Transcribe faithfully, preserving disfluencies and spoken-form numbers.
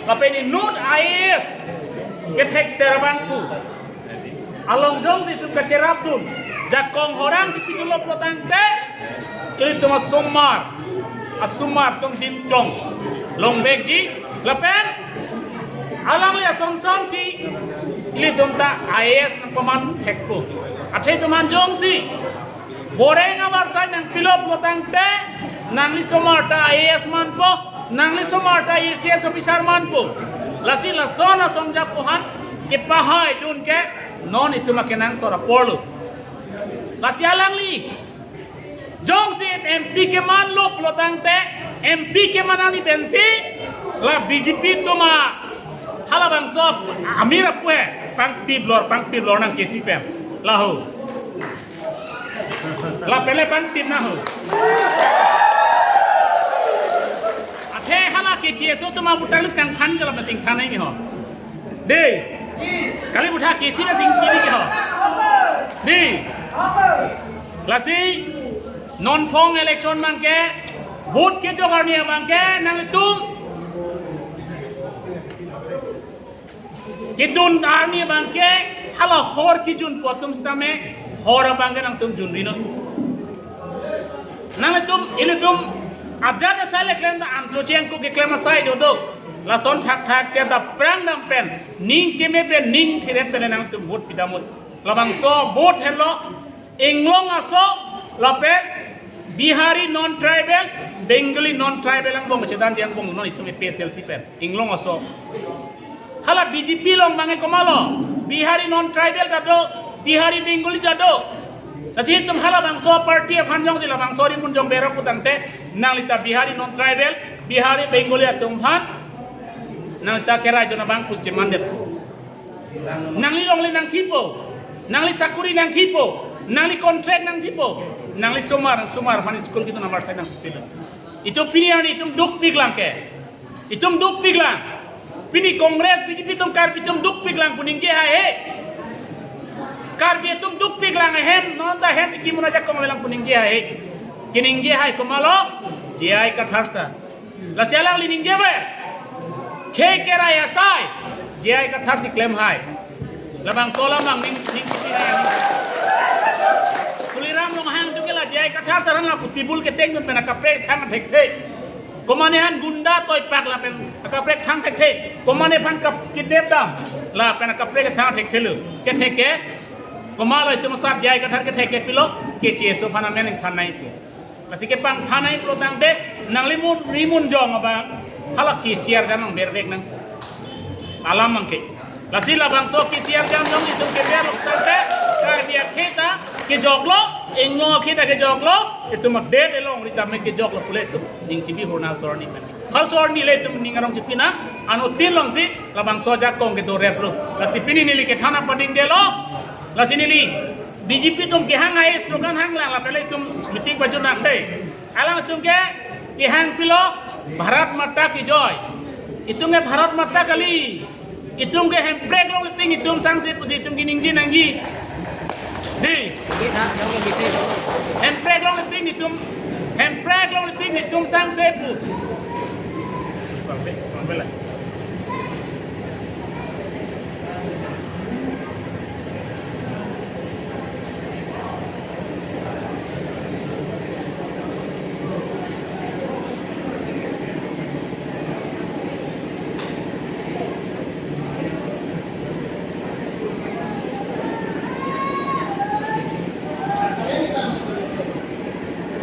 Lapen inut I A S kethekser abang pu along jongsi itum kacherapdun, jakong horang kipidunlo pulotangte, ilitum asomar, asomar atum dimtong longvekji. Lapen alangli asonson si ilitum ta I A S nangpaman thekpo. Athe itum an jongsi boreng abarsai nangpilo pulotangte, nangli somar ta I A S manpo, nangli somar ta A C S officer manpo. Lasi lason asong japo aphan kepahaidun ke non itum akenangsot aporlo. Lasi alangli jongsi M P kemanlo pulotangte, M P keman ani pensi la B J P atum a halabangso amir apu he pangtip lor, pangtip lor nang K C pen. Laho. Lapen le pangtip nang ho. Athe hala K C S O atum a voter list kangthan ke lapen singthan nangji ho. Dei. Kali butha K C na singthan ke ho. Dei. Lasi non phong election abangke, vote kejok arni abangke nanglitum kedun arni abangke, hala hor kejunpo atum sitame hor abangke nangtum junri non. Nanglitum, ilitum ajat asai le klem ta an chocheng ko keklem asai dodo. Lason thakthak si adap prang dam pen, ning keme pen, ning thiret pen nangtum vote pidamnon. Labangso vote henlo Inglong aso lapen Bihari non-tribal, Bengali non-tribal angbong chedanji angbong non itum A P H L C pen. Inglong aso. Hala B J P along abangke komatlo, Bihari non-tribal ta do, Bihari Bengali ta do. Lasi itum halabangso party aphan jongsi labangso rimun jong berok pulotangte, nangli ta Bihari non-tribal, Bihari Bengali atum aphan nangli ta keraidun abang pusi chemandet. Nangli longle nangthipo, nangli sakuri nangthipo, nangli contract nangthipo, nangli somar, somar aphan school kedun amarsai nangpilo. Itum pini arni itum dukpiklang ke. Itum dukpiklang. Pini Congress, B J P atum, Karbi atum dukpiklang pu ningje haihe. Karbi atum dukpiklang ahem, non ta hem kimun ajakong avelang pu ningje haihe. Keningje hai komatlo, J I Kathar sir. Lasi alangli ningje ave. Khei kerai asai J I Kathar si klem hai. Labangso alam abang ning, ning kiti hai. Tuliram Ronghang atum ke la J I Kathar sir aphan lapu table ketengdun pen akaprek thang thekthe. Komane aphan gunda toipak lapen akaprek thang thekthe. Komane aphan kap kidnap dam lapen akaprek thang thekthelo. Kethek ke. Komatlo itum asar J I Kathar kethek ke pilo, K C S O aphan amen ingthan nangpo. Lasi kepangthan nangpo tangte, nangli mun, rimun jong abang, hala K C R jan nangbervek nang. Alam abangke. Lasi labangso K C R jan jong itum keberlo tangte, Karbi akhei ta kejoklo, Inglong akhei ta kejoklo, itum adet elong ri tame kejoklo pule itum. Ning chibi hurna sorni pen. Hal sorni le itum ning arong chipi nang, anuttin alongsi, labangso ajakong kedoreplo. Lasi pini neli kethan apadingdelo, lasi neli B J P atum kehang hai slogan hanglang lapen le itum meeting pajut nangte. Alangtum ke kehang pilo Bharat Mata Ki Joy. Itum ke Bharat Mata kali. Itum ke Hemprek longle ting itum sangse pusi itum keningje nangji. Dei. Hemprek longle ting itum, Hemprek longle ting itum sangse pu.